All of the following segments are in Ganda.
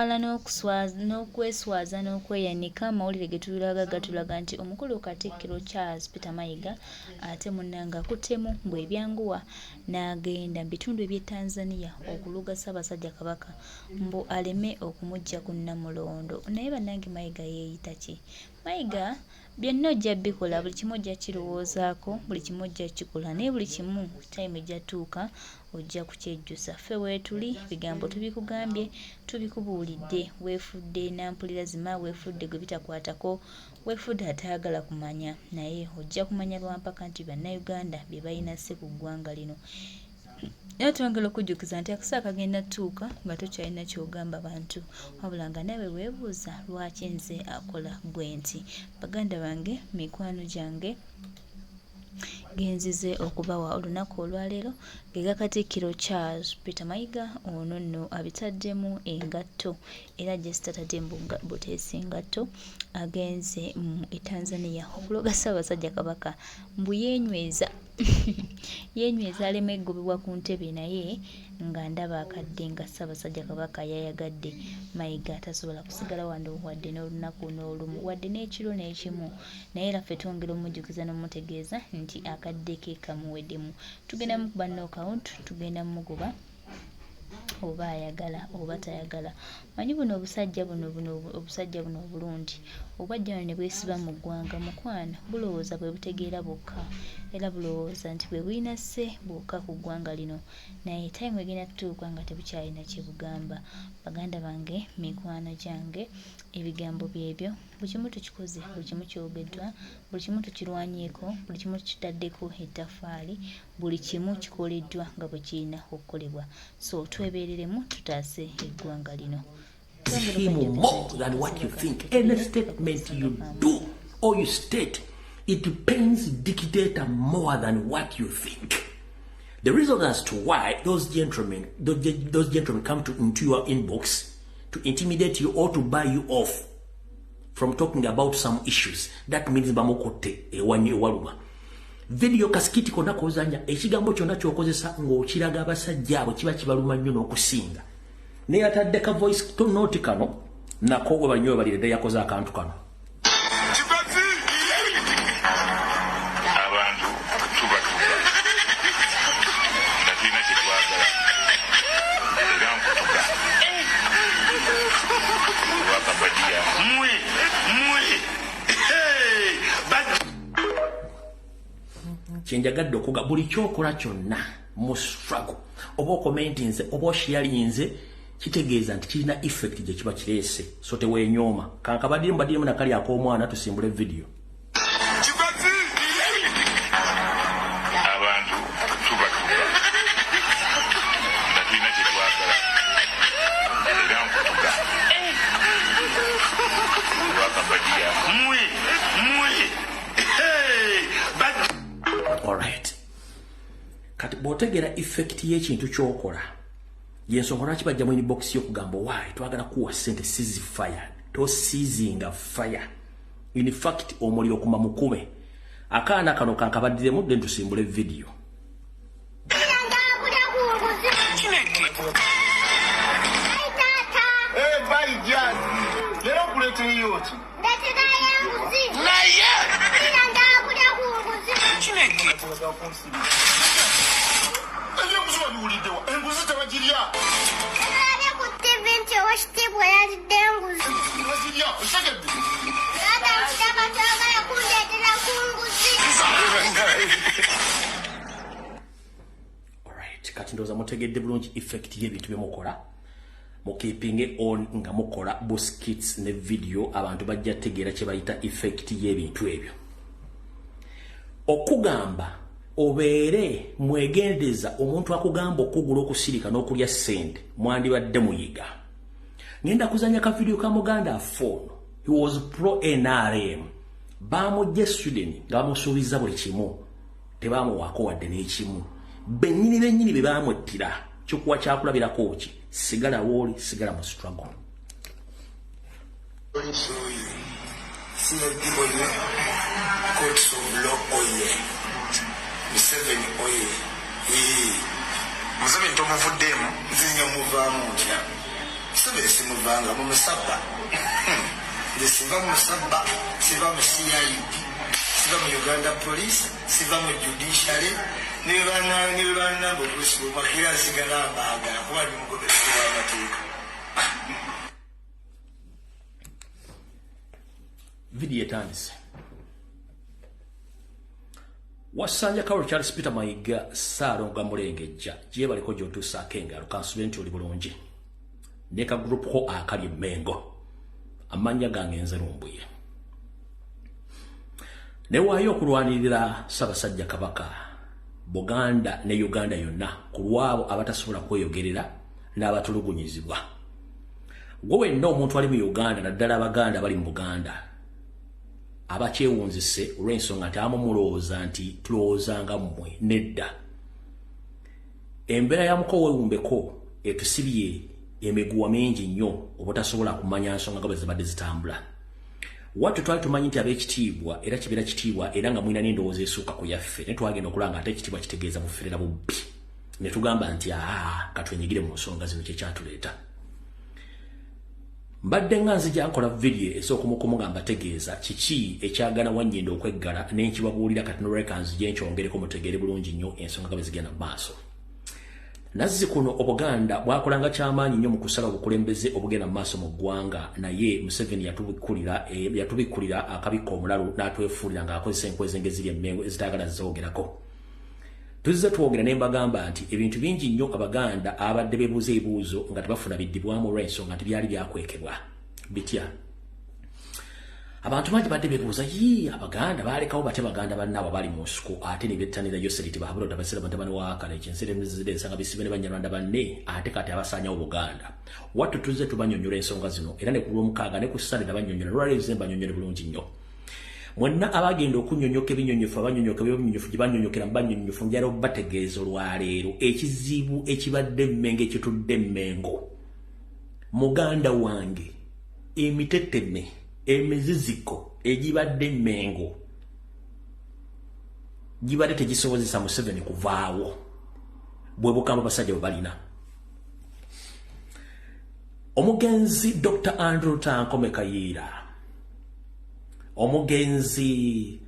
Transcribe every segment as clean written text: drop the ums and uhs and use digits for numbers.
N'okweswaza n'okweyanika. Amawulire ge tulaga gatulaga nti omukulu Katikkiro Charles Peter Mayiga ate munnange akuttemu bw'ebyanguwa n'agenda mu bitundu eby'e Tanzania okuluga Ssaabasajja Kabaka mbu aleme okumuggya ku Nnamulondo. Naye bannange Mayiga yeeyita ki? Mayiga byonna ojja bikola, buli kimu ojja kirowoozaako, buli kimu ojja kikola, naye buli kimu time ejja tuuka ojja kukyejjusa. Ffe weetuli, bigambo tubikugambye, tubikubuulidde. Weefudde nampulira zima, weefudde gwe bitakwatako, weefudde atayagala kumanya, naye ojja kumanya lwampaka nti Bannayuganda bye balina sse ku ggwanga lino. Era twongera okujjukiza nti akaseera kagenda tuuka nga tokyalina ky'ogamba bantu, wabula nga naawe weebuuza lwaki nze akola bwe nti. Baganda bange, mikwano gyange, genzize okubawa olunaku olwaleero ge ga Katikkiro Charles Peter Mayiga. Ono nno abitaddemu engatto era gye sitatadde buteesi engatto, agenze mu e Tanzania okuloga Ssaabasajja Kabaka mbu yeenyweza yeenyweza aleme eggobebwa ku ntebe, naye nga ndaba akadde nga Ssaabasajja Kabaka yayagadde Mayiga tasobola kusigala wano wadde n'olunaku n'olumu wadde n'ekiro n'ekimu. Naye era ffe twongera omujjukiza n'omutegeeza nti akadde ke kamuweddemu. Tugenda mukuba knockout, tugenda mugoba oba ayagala oba tayagala. Manyi buno obusajja buno buno obusajja buno obulungi obwajja wano ne bwesiba mu ggwanga, mukwano, bulowooza bwe butegeera bwokka, era bulowooza nti bwe bulina sse bwokka ku ggwanga lino, naye time egenda tutuuka nga tebukyalina kye bugamba. Baganda bange, mikwano gyange, ebigambo byebyo. Buli kimu tukikoze, buli kimu kyogeddwa, buli kimu tukirwanyeeko, buli kimu tukitaddeko ettaffaali, buli kimu kikoleddwa nga bwe kirina okukolebwa. So twebeereremu tutaase eggwanga lino. Him more than what you think. Any statement you do or you state, it pains dictator more than what you think. The reason as to why those gentlemen come into your inbox to intimidate you or to buy you off from talking about some issues, that means bamukutte ewanyi ewaluma. Video ka skit konna kozanya, ekigambo kyonna ky'okozesa ng'okiraga abasajja abo kiba kibaluma nnyo n'okusinga. Naye atadde ka voice to note kano nako we banyo balire yakoze akantu kano. Abantu tubatuga nga tulina kye twagala, era nkutuga olwakabadiya. Mwe mwe. Hey, Kyenjagadde okuga, buli kyokola kyonna mu struggle, oba okomentinze oba osharinze, kitegeeza nti kirina effect gye kiba kireese. So teweenyooma. Kankabaddiremu badiremu nakali ak'omwana tusimbule video. Kibazi. Abantu tubatuga nga tulina kye twagala, era nkutuga olwakabadiya. Mwe mwe. Hey, Alright, kati bw'otegeera effect y'ekintu ky'okola, yensonga lwaki bajja mu inbox y'okugamba, "Why twagala kuwa ssente, cease fire." Tosiizinga fire. In fact, omuliro kuma mukube. Akaana kano kankabaddiremu, then tusimbule video. Chineke. Eh, bye Jazz. Leero nkuleetereyo ki? Naye Chineke. Ebyenguzi wabiwuliddewa? Enguzi tebagirya. Nalabye ku TV nti owekitiibwa yalidde enguzi. Tebagirya, okitegedde? Taata, nkitaba twagala kundeetera ku nguzi. Alright, kati ndowooza mutegedde bulungi effect y'ebintu byemukola. Mukeepinge on nga mukola bu skits ne video, abantu bajja tegeera kye bayita effect y'ebintu ebyo. Okugamba obeere mwegendeza, omuntu akugamba okugula okusirika n'okulya ssente, mwandibadde muyiga. Ngenda kuzanya ka video ka muganda affe ono. He was pro NRM. Bamugje Sweden nga bamusuubiza buli kimu, tebamuwaako wadde n'ekimu. Bennyini bennyini be bamwettira. Kyokuwa kyakulabirako ki? Sigala wooli, sigala mu struggle. CID oye, Courts of Law oye, Museveni oye. Ee. Museveni tomuvuddeemu? Nze nga muvaamu ntya? Museveni simuvanga mu musabba. Nze siva mu musabba, siva mu CID, siva mu Uganda Police, siva mu judiciary, ne bannange okusiba era nsigala mbaagala kuba ndi mugoberezi w'amateeka. Vidiyo etandise. Wasanja Kawolo Charles Peter Mayiga Ssaalongo Mulengejja gyebaliko gy'otuusaako engalo, kansube nti oli bulungi ne ka group ko akali Mmengo. Amannya gange nze Lumbuye. Newaayo okulwanirira Ssaabasajja Kabaka, Buganda ne Uganda yonna ku lw'abo abatasobola kweyogerera n'abatulugunyizibwa. Gwe wenna omuntu ali mu Uganda, naddala Abaganda abali mu Buganda, abakyewunzise olw'ensonga nti abamu mulowooza nti tulowooza nga mmwe, nedda. Embeera ya muko weewumbeko etusibye emiguwa mingi nnyo obutasobola kumanya nsonga nga bwe zibadde zitambula. Wattu twali tumanyi nti ab'ekitiibwa era kibeera kitiibwa era nga mulina n'endowooza esukka ku yaffe, naye twagenda okulaba nga ate ekitiibwa kitegeeza buferera bubbi. Ne tugamba nti aa katwenyigire mu nsonga zino, kye kyatuleeta. Mbadde nga nzija nkola vidiyo ez'okumukumu nga mbategeeza kiki ekyagana Wannyindo okweggala, ne nkibabuulira kati nolweka nzije nkyongereko mutegeere bulungi nnyo ensonga nga bwe zigenda mu maaso. Nazzi kuno Obuganda bwakolanga kyamaanyi nnyo mu kusala obukulembeze obugenda mu maaso mu ggwanga, naye Museveni yatubikkulira akabikka omulalu n'atwefuulira ng'akozesa enkwezenge eziri emmengo ezitaagala zoogerako. Tuzze twogera ne mbagamba nti ebintu bingi nnyo Abaganda abadde beebuuza ebibuuzo nga tebafuna biddibwamu olw'ensonga nti byali byakwekebwa. Bitya? Abantu bangi badde beebuuza, yii Abaganda baalekawo batya baganda bannaabwe abali mu nsiko ate ne bettanira Yoseriti Bahabura Tabasira mutabani wa Akala ekyensere emizire ensanga bisibe ne Banyarwanda banne ate kati abasaanyawo Buganda. Wattu tuzze tubanyonnyola ensonga zino era ne ku Lwomukaaga ne ku Ssande nabanyonnyola, olwaleero nze mbanyonnyole bulungi nnyo. Mwenna abagenda okunyonyoka ebinyonyofu, abanyonyoka ebinyonyofu gye banyonyokera mu banyonyofu, njala obategeeza olwaleero ekizibu ekibadde Mmengo ekitudde Mmengo. Muganda wange, emiteteme, emiziziko egibadde Mmengo gibadde tegisobozesa Museveni kuvaawo. Bwe bukambwe abasajja bwe balina. Omugenzi Dr. Andrew Tankome Kayiira, omugenzi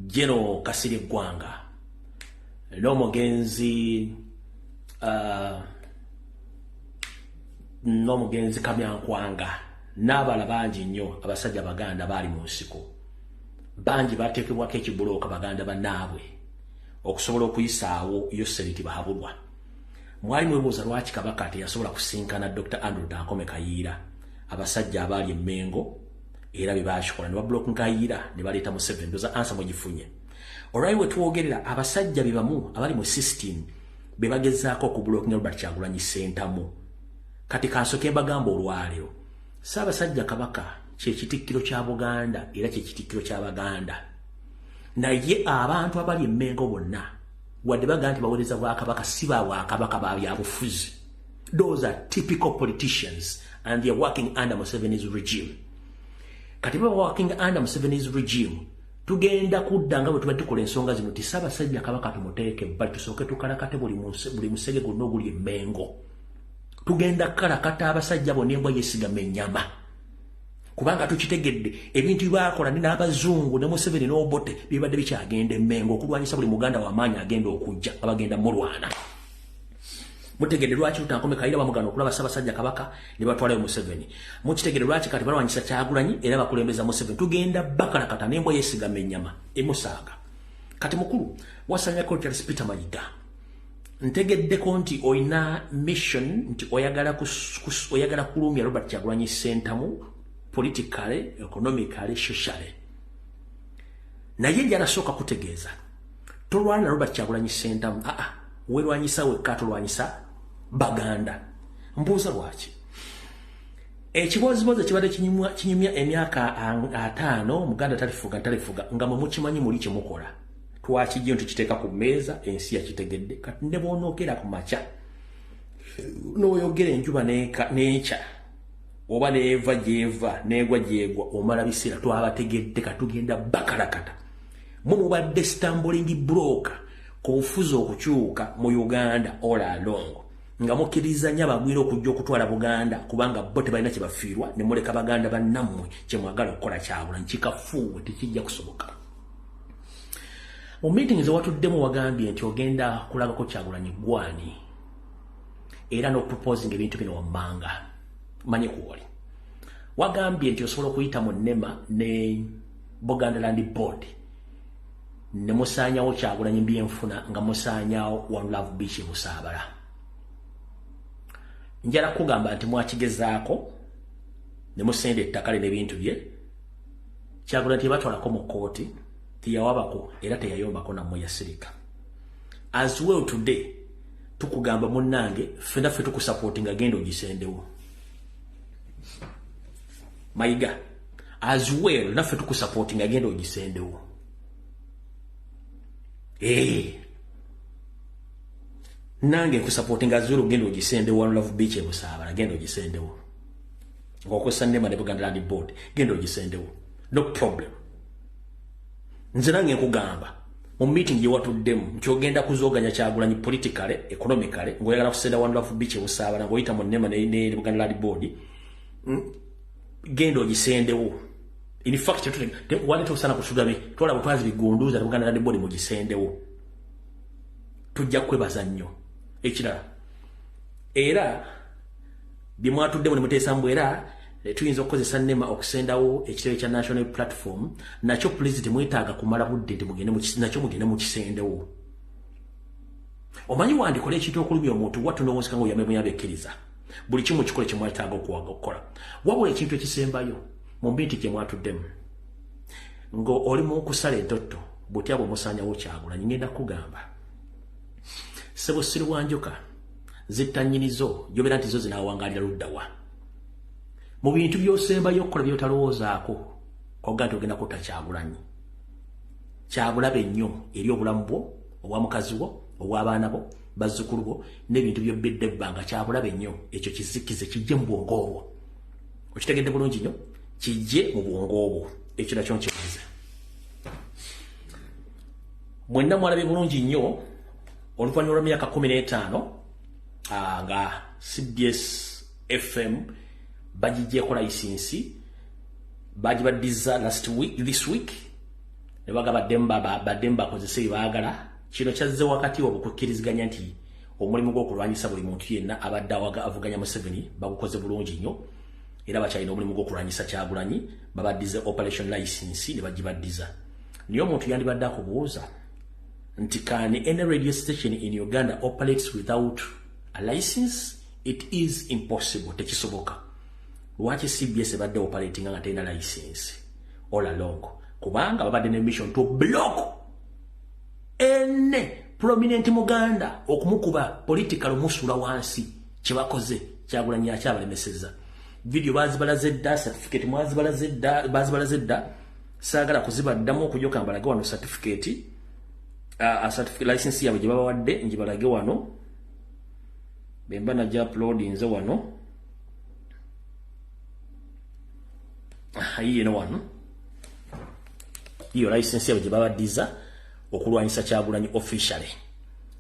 General Kasirye Ggwanga, n'omugenzi Kamyankwanga n'abala bangi nnyo abasajja Abaganda baali mu nsiko. Bangi bateekebwako ekibulooka baganda bannaabwe okusobola okuyisaawo Yoseriti Bahabulwa. Mwali mwebuuza lwaki Kabaka teyasobola kusinkana Dr. Andrew Tankome Kayiira, abasajja abaali Mmengo era bye baakikola ne babulooka Kayiira ne baleeta Museveni. Ndoza ansa mugifunye. Olwali we twogerera abasajja be bamu abali mu system be bagezaako okubulookinga Robert Kyagulanyi Ssentamu. Kati kansooke mbagamba olwaleero, Ssaabasajja Kabaka kye kitikkiro kya Buganda era kye kitikkiro ky'Abaganda. Naye abantu abali Mmengo bonna wadde bagamba nti baweereza bwakabaka, si ba bwakabaka, ba byabufuzi. Those are typical politicians and they are working under Museveni's regime. Kati baba working under Museveni's regime, tugenda kudda nga bwe tubadde tukola ensonga zino ti Ssaabasajja Kabaka tumuteeke ebbali, tusooke tukalakate buli musege gwonna oguli Mmengo. Tugenda kukalakata abasajja bonna embwa yeesigama ennyama. Kubanga tukitegedde ebintu bye bakola ne n'abazungu ne Museveni n'Obote bibadde bikyagenda Emmengo okulwanyisa buli Muganda w'amaanyi agenda okujja nga bagenda mulwana. Mutegedde lwaki Lutankome Kayiira bamugana okulaba Ssaabasajja Kabaka ne batwalayo Museveni. Mukitegedde lwaki kati balwanyisa Kyagulanyi era bakulembeza Museveni. Tugenda bakalakata n'embwa yeesigama ennyama emusaaga. Kati mukulu wasanyako Charles Peter Mayiga, ntegeddeko nti olina mission nti oyagala kulumya Robert Kyagulanyi Ssentamu politically, economically, socially. Naye njala sooka kutegeeza, tolwana na Robert Kyagulanyi Ssentamu, aa weerwanyisa wekka, tolwanyisa Baganda. Mbuuza lwaki? Ekibozibozi ekibadde kinyumya emyaka 50, Muganda talifuga talifuga, nga mwe mukimanyi muli kyemukola, twakijjo ntukiteeka ku mmeeza, ensi yakitegedde. Kati ne bw'onoogera ku makya n'oyogera enjuba n'ekya oba neeva gyeva neegwa gyegwa, omala biseera. Twabategedde, katugenda bakalakata. Mwe mubadde stumbling block ku bufuzi okukyuka mu Uganda all along. Nga mukkiriza nnyo abagwira okujja okutwala Buganda kubanga bo tebalina kye bafiirwa, ne muleka Baganda bannammwe kye mwagala okukola. Kyagulanyi, kikafuuwe, tekijja kusoboka. Mu meeting ze watuddemu wagambye nti ogenda kulagako Kyagulanyi gwani era n'okuproposing ebintu bino wammanga. Manye kuwoli wagambye nti osobola okuyita mu NEMA ne Buganda Land Board ne musaanyawo Kyagulanyi byenfuna, nga musaanyawo One Love Beach e Busaabala. Njala kugamba nti mwakigezaako ne musenda ettaka lye n'ebintu bye. Kyagulanyi tebatwalako mu kkooti, teyawabako era teyayombako nammwe, yasirika. As well today tukugamba, munnange, ffenna ffe tukusupportinga, genda ogisendewo. Mayiga, as well naffe tukusupportinga, genda ogisendewo. Hey. Nange nkusupportinga as well, genda ogisendewo. One Love Beach e Busaabala, genda ogisendewo ng'okozesa NEMA ne Buganda Land Board, genda ogisendewo, no problem. Nze nange nkugamba, mu meeting gye watuddemu nti ogenda kuzoganya Kyagulanyi politically, economically, ng'oyagala kusenda One Love Beach e Busaabala ng'oyita mu NEMA ne Buganda Land Board, genda ogisendewo. In fact, wali tosana kusugabe, twala butwazi bigunduza ne Buganda Land Board mugisendewo, tujja kwebaza nnyo. Ekirala era bye mwatuddemu ne muteesa mbu era tuyinza okukozesa NEMA okusendawo ekitebe kya National Platform, nakyo please temwetaaga kumala budde nti mugende nakyo mugende mukisendewo. Omanyi wandikola ekintu okulumya omuntu wattu n'owonsika nga oyambe muyabekkiriza buli kimu kikole kyemwetaaga okuwaga okukola. Wabula ekintu ekisembayo mu mbinti gye mwatuddemu nga oli mu kusala entotto butya bwe musaanyawo Kyagulanyi, ngenda kugamba, ssebo, sirwanjoka zitta nnyinizo gy'obeera nti zo zinaawangalira luddawa mu bintu by'osembayo okukola by'otalowoozaako koga nti ogenda kutta Kyagulanyi. Kyabulabe nnyo eri obulamu bwo, obwa mukazi wo, obw'abaana bo, bazzukulu bo n'ebintu byobbedde ebbanga. Kyabulabe nnyo ekyo, kizikize kijje mu bwongo obwo. Okitegedde bulungi nnyo, kijje mu bwongo obwo. Ekyo nakyo nkimaze. Mwenna mwalabye bulungi nnyo oluvannyuma lwa myaka 15 nga CBS FM bagigyeko license, bagibaddiza last week, this week, ne baga baddemu bakozese bye baagala. Kino kyazze wakati obukukkiriziganya nti omulimu gw'okulwanyisa buli muntu yenna abadde awaga avuganya Museveni bagukoze bulungi nnyo, era bakyalina omulimu gw'okulwanyisa Kyagulanyi. Babaddize operation license ne bagibaddiza. Naye omuntu yandibadde akubuuza nti, can any radio station in Uganda operates without a license? It is impossible, tekisoboka. Lwaki CBS ebadde operating nga terina license all along? Kubanga babadde ne mission to block any prominent Muganda, okumukuba political, omusula wansi. Kyebakoze, Kyagulanyi akyabalemeseza. Video bazibalaze dda, certificate mwazibalaze dda, bazibalaze dda, saagala kuzibaddamu okujoka. Mbalage wano certificate, certificate license yaabwe gye babawadde, ngibalage wano bemba najja upload nze wano. Yiino wano, iyo license yaabwe gye babaddiza okulwanyisa Kyagulanyi officially,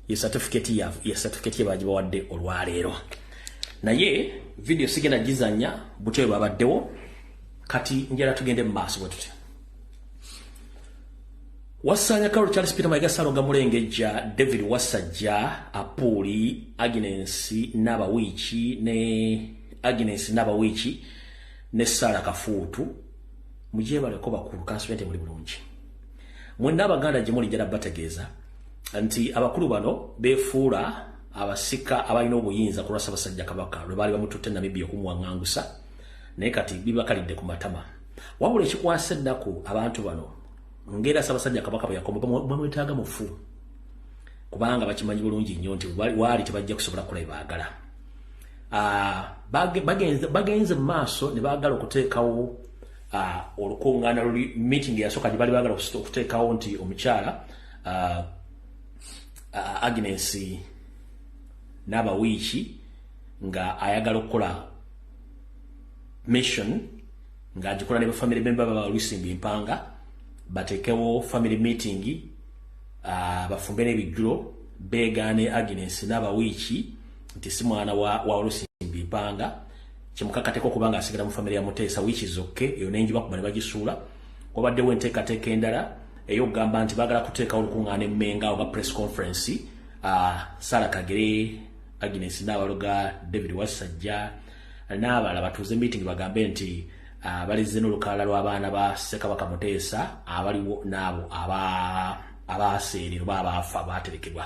ye certificate yaabwe, ye certificate ye bagibawadde olwaleero. Naye video sigenda gizanya butyo bwe babaddewo. Kati njala tugende mu maaso bwe tuti. Wasanya Carol Charles Peter Mayiga, Ssalonga Mulengejja David Wasajja Apuuli, Agnes Nabawiiki ne Agnes Nabawiiki ne Sara Kafuutu, mugyebaleko bakulu, kansubente muli bulungi mwenna Abaganda gye muli. Njala bategeeza nti abakulu bano beefuula abasika abalina obuyinza ku lwa Ssaabasajja Kabaka lwe baali bamututte Namibia okumuwaŋŋangusa, naye kati bibakalidde ku matama. Wabula ekikwasa ennaku, abantu bano ngera Ssaabasajja Kabaka bwe yakoma bamwetaaga mufu, kubanga bakimanyi bulungi nnyo nti waali tebajja kusobola kukola bye baagala. Bagenze mu maaso ne baagala okuteekawo olukuŋŋaana luli, meeting eyasooka gye baali baagala okuteekawo nti omukyala Agnes Nabawiiki nga ayagala okukola mission ng'agikola ne bafamily member baba Lusimbi Mpanga, bateekewo family meeting, bafumbe n'ebijjulo, beegaane Agnes Nabawiiki. nti si mwana wa Walusimbi Mpanga, kimukakateko kubanga asigala mu family ya Muteesa, which is okay. Eyo nenjiba kuba ne bagisuula. Wabaddewo enteekateeka endala ey'okugamba nti baagala kuteekawo olukuŋŋaana emmenga oba press conference, Sarah Kagere, Agnes Nabaloga, David Wasajja n'abalala batuuze meeting bagambe nti balizze n'olukalala lw'abaana ba Ssekabaka Muteesa abaliwo n'abo abaseerera oba abaafa baaterekebwa.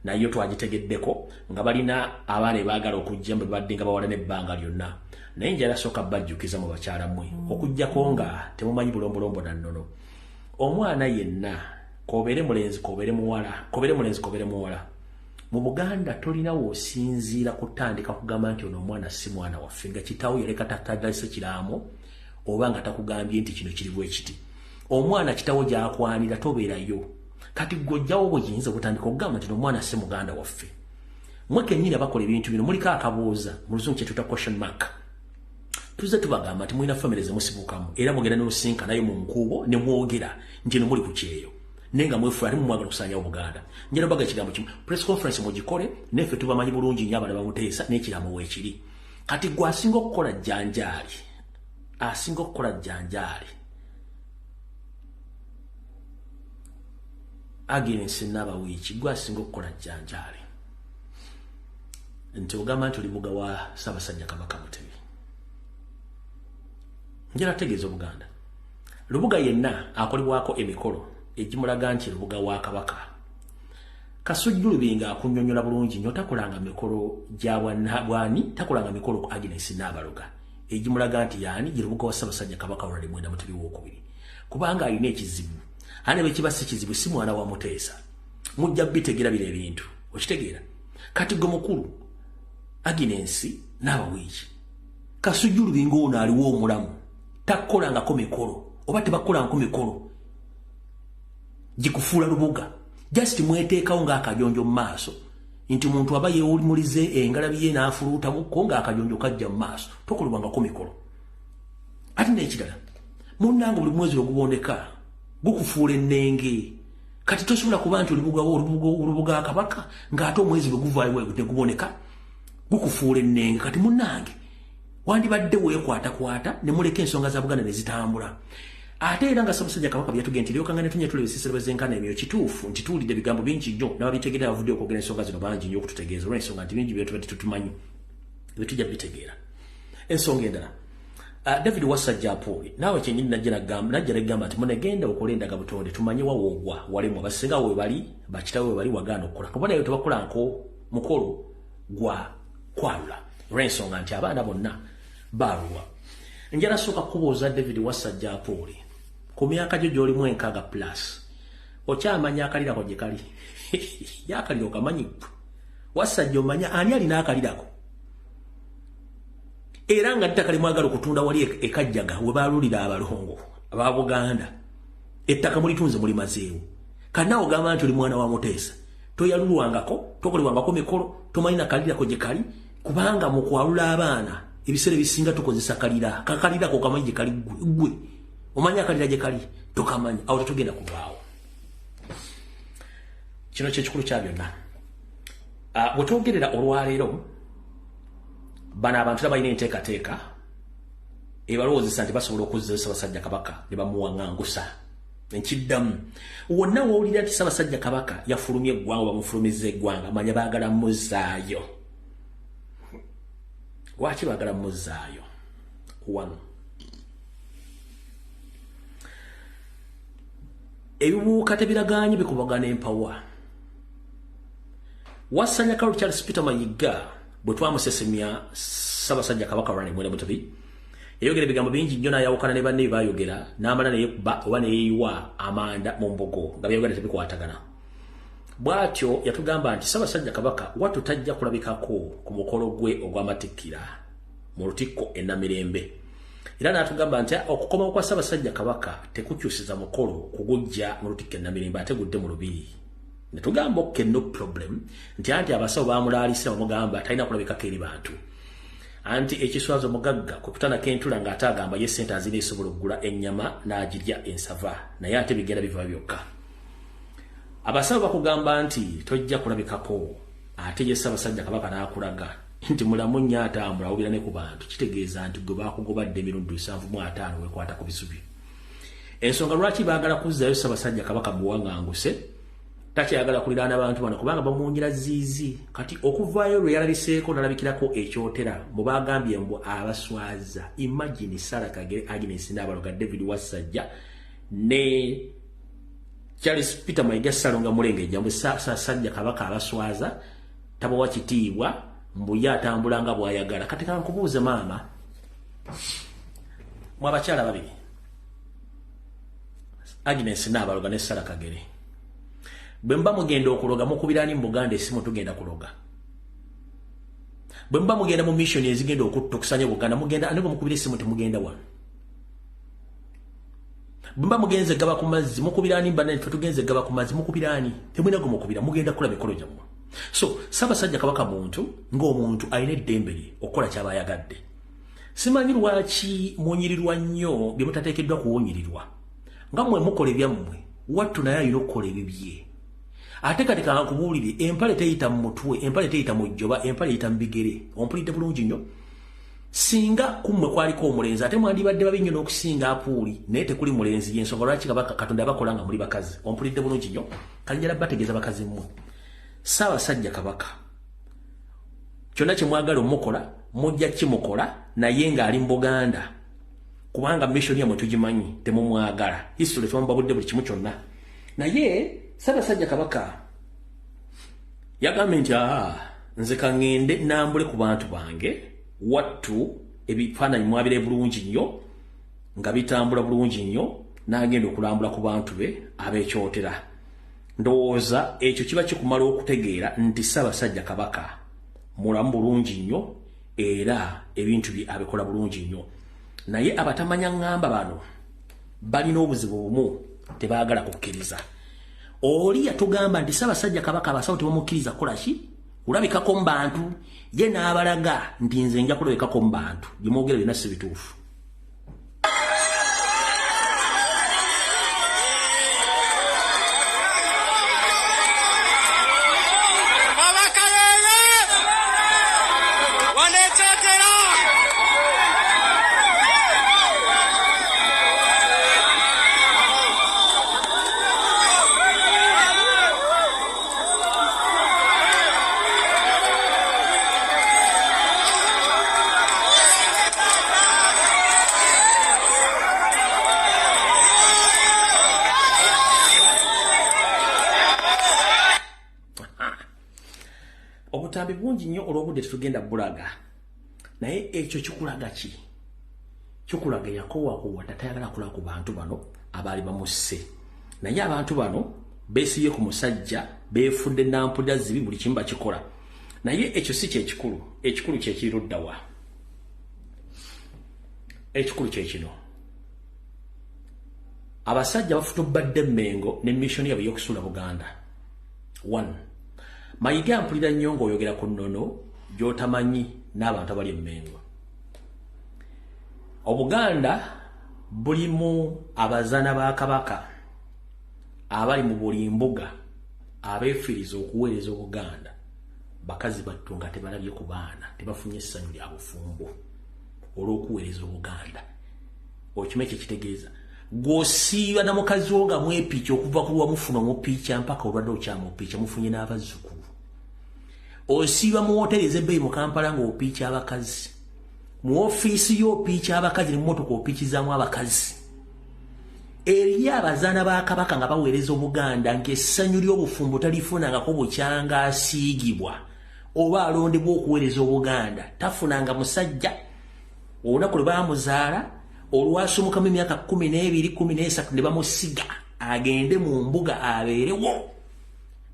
Nayo twagitegeddeko nga balina abaana ebaagala okujja mbe badde nga bawala n'ebbanga lyonna. Naye njala sooka bajjukiza mu bakyala mmwe, okuggyako nga temumanyi bulombolombo na nnono. Omwana yenna, k'obeere mulenzi k'obeere muwala, k'obeere mulenzi k'obeere muwala, mu Buganda tolina w'osinziira kutandika kugamba nti ono omwana si mwana waffe nga kitaawo yaleka tatadalise kiraamo oba nga takugambye nti kino kiri bwe kiti. Omwana kitawo gy'akwanira tobeerayo. Kati ggwe ojjawo buyinza obutandika okugamba nti omwana si muganda waffe. Mmwe kennyini abakola ebintu bino muliko akabuuza, mu luzungu kye tuyita question mark. Tuzze tubagamba nti mulina famire ze musibukamu era mugenda ne musinkanayo mu nkuubo ne mwogera nti eno muli ku kyeyo, naye nga mwefuula ate mumwagala okusaanyawo Buganda. Njagala mbaga ekigambo kimu, press conference mugikole, naffe tubamanyi bulungi nnyo abaana ba Muteesa n'ekiraamo weekiri. Kati ggwe asinga okukola jjanjaali, asinga okukola jjanjaali Agnes Nabawiiki, gwe asinga okukola jjanjaali nti ogamba nti oli muga wa Ssaabasajja Kabaka Mutebi. Njala tegeeza Obuganda, Lubuga yenna akolebwako emikolo egimulaga nti Lubuga wa Kabaka. Kasujju Lubinga akunnyonnyola bulungi nnyo, takolanga mikolo gya bwani, takolanga mikolo ku Agnes Nabaloga egimulaga nti yaani ye Lubuga wa Ssaabasajja Kabaka Ronald Mwenda Mutebi owokubiri, kubanga alina ekizibu. Ate bwe kiba si kizibu, si mwana wa Muteesa. Mujja bitegera bino ebintu, okitegeera. Kati gwe mukulu Agnes Nabawiiki, Kasujju Lubinga ono aliwo omulamu takolangako mikolo oba tebakolangako mikolo gikufuula Lubuga. Just mweteekawo ng'akajonjo mu maaso nti muntu aba yeewulimulize engalabi ye n'afuluutamukko ng'akajonjo kajja mu maaso, tokolebwangako mikolo. Ate n'ekirala, munnange buli mwezi oguboneka gukufuula ennenge. Kati tosobola kuba nti olubuga Kabaka ng'ate omwezi bwe guvaayo ne guboneka gukufuula ennenge. Kati munnange wandibadde weekwatakwata ne muleka ensonga za Buganda ne zitambula. Ate era nga Ssaabasajja Kabaka byatugenda nti lyokanga ne tunya tula ebisiisiro bwezenkana emyoyo, kituufu nti tuwulidde ebigambo bingi nnyo n'ababitegeera bavudde okwogera ensonga zino bangi nnyo okututegeeza, olw'ensonga nti bingi bye tubadde tetumanyi ebyo tujja bitegeera. Ensonga endala, David Wasajja Apooli, naawe kyennyini najja nagamba nti munegenda okole endagabutonde tumanye wa woogwa walemwa, basinga we bali bakitawe we bali wagaana okukola kuba naye tebakolanko mukolo gwa kwalula olw'ensonga nti abaana bonna baalulwa. Njala sooka kubuuza David Wasajja Apooli, ku myaka gyo gy'olimu 60 plus okyamanya akalirako gye kali? Yakalira okamanyi ggwe Wasajja, omanya ani alina akalirako? Era nga ttaka limwagala okutunda wali ekajjaga we baalulira abalongo aba Buganda, ettaka mulitunze mulimazeewo. Kanaawe ogamba nti oli mwana wa Muteesa, toyalulwangako, tokolebwangako mikolo, tomanyi nakalirako gye kali, kubanga mu kwalula abaana ebiseera ebisinga tukozesa kalira. Kakalirako okamanyi gye kali? Ggwe omanyi akalira gye kali? Tokamanyi. Awo tetugenda kulwawo. Kino kyekikulu kya byonna. Bwe twogerera olwaleero, bano abantu balina enteekateeka ebalowoozesa nti basobola okuzzayo Ssaabasajja Kabaka ne bamuwaŋŋangusa. Nkiddamu, wonna w'owulira nti Ssaabasajja Kabaka yafulumye eggwanga, bamufulumizza eggwanga, manya baagala muzzaayo. Lwaki baagala muzzaayo? Wano ebibuuka tebiragaanye bikubagana empawa. Wasanya Karol Charles Peter Mayiga bwe twamusesemya Ssaabasajja Kabaka Ronald Mwenda Mutebi, yayogera ebigambo bingi nnyo n'ayawukana ne banne bye baayogera, n'amala neyekuba oba neyeeyiwa amanda mu mbugo nga byayogera tebikwatagana. Bw'atyo yatugamba nti Ssaabasajja Kabaka wattu tajja kulabikako ku mukolo gwe ogw'amatikkira mu Lutikko e Namirembe. Era n'atugamba nti okukomawo kwa Ssaabasajja Kabaka tekukyusiza mukolo kugujja mu Lutikko e Namirembe, ate gudde mu Lubiri. Ne tugamba okay, no problem, nti anti abasawo bamulaalise bamugamba talina kulabikako eri bantu. Anti ekiswazo mugagga kwe kutanako entula ng'ate agamba ye ssente azina esobola okugula ennyama n'agirya ensava, naye ate bigenda biva byokka. Abasawo bakugamba nti tojja kulabikako Ate ye Ssaabasajja Kabaka n'akulaga nti mulamu nnyo, atambula awubira ne ku bantu. Kitegeeza nti gwe bakugobadde emirundi 75 wekwata ku bisubi. Ensonga lwaki baagala kuzzaayo Ssaabasajja Kabaka muwanganguse, takyayagala kuliraana abantu bano kubanga bamuwunyira ziizi. Kati okuvaayo lwe yalabiseeko nalabikirako ekyotera mu bagambye mbu abaswaza. Imagine Sarah Kagere Agnes Nabaloga, David Wassajja ne Charles Peter Mayiga Ssalonga Mulengejja, mbu Ssaabasajja Kabaka abaswaza, tabawa kitiibwa, mbu ye atambula nga bw'ayagala. Kati kankubuuze maama, mwe abakyala babiri, Agnes Nabaloga ne Sarah Kagere, bwe muba mugenda okuloga mukubira ani mu Buganda esimu tugenda kuloga? Bwe muba mugenda mu mission ezigenda okutta okusanya Buganda, mugenda ani gwe mukubira esimu temugenda wano? Bwe muba mugenze gaba ku mazzi mukubira ani? Bannange ffe tugenze gaba ku mazzi, mukubira ani? Temulina gwe mukubira, mugenda kukola mikolo gyammwe. So Ssaabasajja Kabaka muntu ng'omuntu, alina eddembe lye okukola kyaba ayagadde. Simanyi lwaki munyirirwa nnyo bye mutateekeddwa kuwunyirirwa. Nga mmwe mukola ebyammwe, wattu naye alina okukola ebibye. Ate kati kankubuulire, empale teyita mu mutwe, empale teyita mu jjoba, empale eyita mu bigere. Ompulidde bulungi nnyo? Singa kummwe kwaliko omulenzi, ate mwandibadde babi nnyo n'okusinga apuuli, naye tekuli mulenzi, yensonga lwaki Kabaka Katonda abakola nga muli bakazi. Ompulidde bulungi nnyo? Kalinjala bategeeza bakazi mmwe, Ssaabasajja Kabaka kyonna kye mwagala omukola mujja kimukola, naye ng'ali mu Buganda, kubanga mission yammwe tugimanyi, temumwagala. History twamubabudde buli kimu kyonna. Naye Ssaabasajja Kabaka yagambye nti aa, nze kaŋŋende nambule ku bantu bange. Wattu ebifaananyi mwabire bulungi nnyo nga bitambula bulungi nnyo, n'agenda okulambula ku bantu be ab'ekyotera. Ndowooza ekyo kiba kikumala okutegeera nti Ssaabasajja Kabaka mulamu bulungi nnyo era ebintu bye abikola bulungi nnyo. Naye abatamanya ŋŋamba bano balina obuzibu bumu, tebaagala kukkiriza. Oli yatugamba nti Ssaabasajja Kabaka abasawo tebamukkiriza kukola ki, kulabikako mu bantu. Ye n'abalaga nti nze nja kulabikako mu bantu, byemwogera byonna si bituufu. Abakalele wanekyotera. Obutambi bungi nnyo, olw'obudde tetugenda bulaga, naye ekyo kikulaga ki? Kikulaga yakowakowa, tatayagala kulaba ku bantu bano abaali bamusse. Naye abantu bano beesibye ku musajja, beefudde nampulira zibi, buli kimu bakikola. Naye ekyo si kyekikulu. Ekikulu kyekiri luddawa? Ekikulu kyekino: abasajja bafutubbadde Emmengo ne mission yabwe ey'okusuula Buganda. One, Mayiga, mpulira nnyo ng'oyogera ku nnono gy'otamanyi n'abantu abali Emmengo. Obuganda bulimu abazaana ba Kabaka abali mu buli mbuga abeefiiriza okuweereza Obuganda. Bakazi battu nga tebalabye ku baana, tebafunye essanyu lya bufumbo olw'okuweereza Obuganda. Okima ekyo kitegeeza gw'osiiba na mukazi wo nga mwepiica okuva ku lwamufuna omupiica mpaka olwadde okyamupiica, mufunye n'abazzukulu. Osiiba mu woteri ez'ebbeeyi mu Kampala ng'opiica abakazi, mu ofiisi yo opiica abakazi, ne mumotoka opiikizaamu abakazi. Eri abazaana ba Kabaka nga baweereza Obuganda ng'essanyu ly'obufumbo talifunangako bukyanga asiigibwa oba alondebwa okuweereza Obuganda, tafunanga musajja. Olunaku lwe baamuzaala olwasumukamu emyaka 12, 13, ne bamusiga agende mu mbuga abeerewo,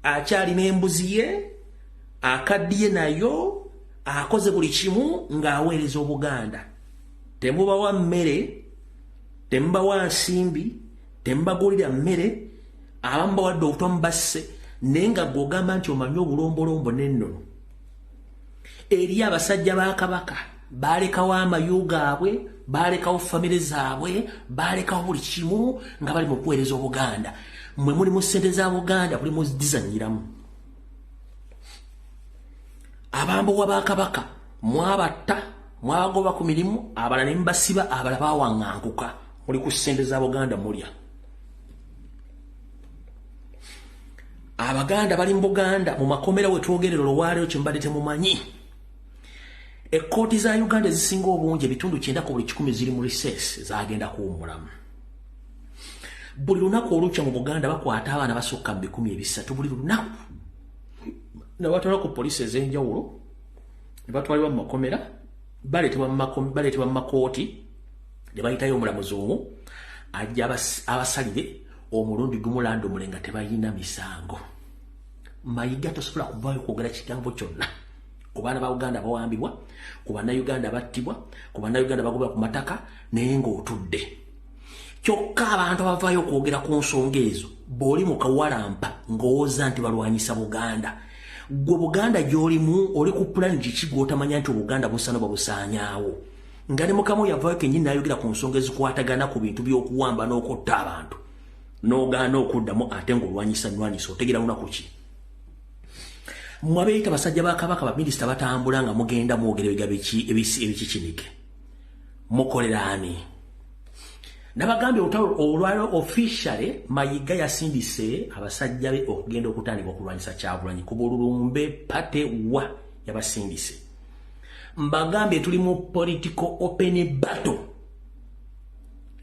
akyalina embuzi ye, akaddiye nayo, akoze buli kimu ng'aweereza Obuganda. Temubawa mmere, temubawa nsimbi, temubagulira mmere, abamu bawadde obutwa mubasse. Naye nga gw'ogamba nti omanyi obulombolombo n'ennono, eri abasajja ba Kabaka balekawo amayu gaabwe, balekawo famire zaabwe, balekawo buli kimu nga bali mu kuweereza Obuganda. Mmwe muli mu ssente za Buganda, buli muzizanyiramu. Abambowa ba Kabaka mwabatta, mwabagoba ku mirimu, abalala ne mubasiba, abalala bawaŋŋanguka. Muli ku ssente za Buganda mulya. Abaganda bali mu Buganda mu makomera we twogerera olwaleero kye mbadde temumanyi. Ekkooti za Uganda ezisinga obungi ebitundu 90 ku buli 100 ziri mu recess, zagenda kuwummulamu. Buli lunaku olukya mu Buganda bakwata abaana basukka mu 300 buli lunaku. Ne batwala ku poliisi ez'enjawulo, ne batwalibwa mu makomera, baleetebwa mu makooti, ne bayitayo omulamuzi omu ajja abasalire omulundi gumu landomule nga tebalina misango. Mayiga tosobola kuvaayo kwogera kigambo kyonna ku baana ba Uganda bawambibwa, ku bannayuganda battibwa, ku bannayuganda bagobwa ku mataka, naye ng'otudde. Kyokka abantu abavaayo okwogera ku nsonga ezo bw'oli mu kawalampa ng'owooza nti balwanyisa Buganda. Gwe Buganda gy'olimu oli ku pulani kiki gw'otamanya nti Obuganda busaana babusaanyaawo. Nga ne Mukama yavaayo kennyini n'ayogera ku nsonga ezikwatagana ku bintu by'okuwamba n'okutta abantu, n'ogaana okuddamu ate ng'olwanyisa nwanisa, otegeera lunaku ki? Mmwe abeeyita basajja ba Kabaka, baminisita batambula nga mugenda mwogera ebigambo ebikikinike. Mukolera ani? Nabagambye olutalo olwaleero officially Mayiga yasindise abasajja be okugenda okutandika okulwanyisa Kyagulanyi ku bululumbe pate wa yabasindise. Mbagambye tuli mu political open battle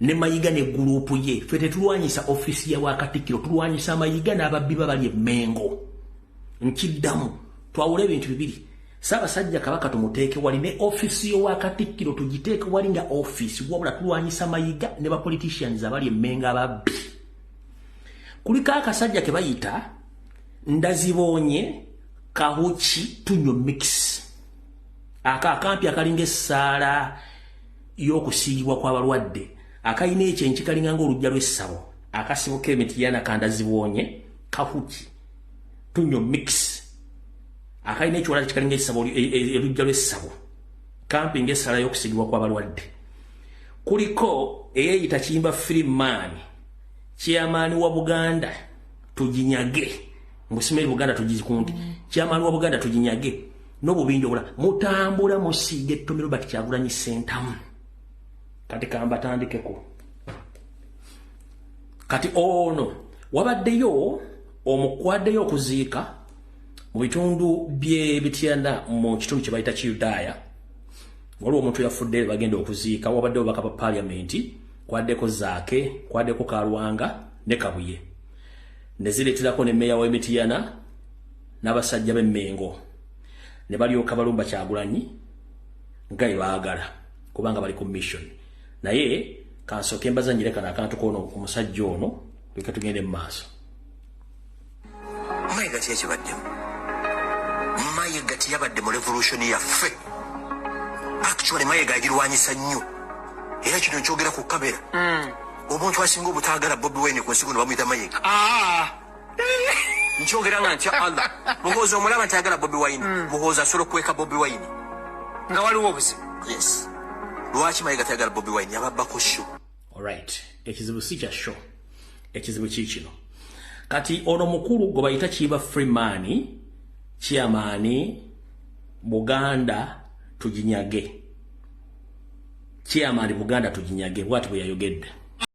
ne Mayiga ne gurupu ye. Ffe tetulwanyisa ofisi ya Katikkiro, tulwanyisa Mayiga n'ababbi bali e Mmengo. Nkiddamu, twawule ebintu bibiri. Ssaabasajja Kabaka tumuteeke wali ne ofisi y'owa Katikkiro tugiteeke wali nga ofisi, wabula tulwanyisa Mayiga ne ba politicians abali e Mmengo ababbi. Kuliko akasajja ke bayita Ndazibonye Kahuki Tunyo Mix, aka akampi akalinga essaala y'okusiigibwa kw'abalwadde, akalina ekyenki kalinga ng'oluggya lw'essabo, akasibuka emitiyana ka Ndazibonye Kahuki Tunyo Mix, akalina ekiwala kikalinga essabo oluggya lw'essabo, kampi ng'essaala y'okusiigibwa kw'abalwadde. Kuliko eyeeyita Kiyimba Freeman, chairman wa Buganda tuginyage, ngusimeri Buganda tugikunti, chairman wa Buganda tuginyage n'obubinja obula mutambula musiiga ettomero Robert Kyagulanyi Ssentamu. Kati kambatandikeko. Kati ono wabaddeyo omukwaddeyo okuziika mu bitundu by'ebityana mu kitundu kye bayita Kiyudaaya. Waliwo omuntu yafudde bagenda okuziika, wabaddewo bakaba paalamenti, kwaddeko Zaake, kwaddeko Kalwanga ne Kabuye. Ne zireeterako ne mmeeya w'Emityana n'abasajja b'Emmengo. Ne balyoka balumba Kyagulanyi nga bwe baagala kubanga bali ku mission. Naye kansooke mbazannyire kano akantu k'ono omusajja ono, leka tugende mu maaso. Mayiga ki ekibaddemu? Mayiga teyabadde mu revolution yaffe. Actually Mayiga agirwanyisa nnyo. Era kino nkyogera ku kamera. Omuntu asinga obutaagala Bobi Wine ku nsi kuno bamuyita Mayiga. Nkyogera nga ntya Allah. Muhoozi omulaba nti ayagala Bobi Wine. Muhoozi asobola okukweka Bobi Wine. Nga waliwo obuzibu. Yes. Lwaki Mayiga tayagala Bobi Wine? Yababbako show. Alright. Ekizibu si kya show. Ekizibu ki kino. Kati ono mukulu gwe bayita Kiyimba Freeman, chairman Buganda tuginyage. Chairman Buganda tuginyage bw'ati bwe yayogedde.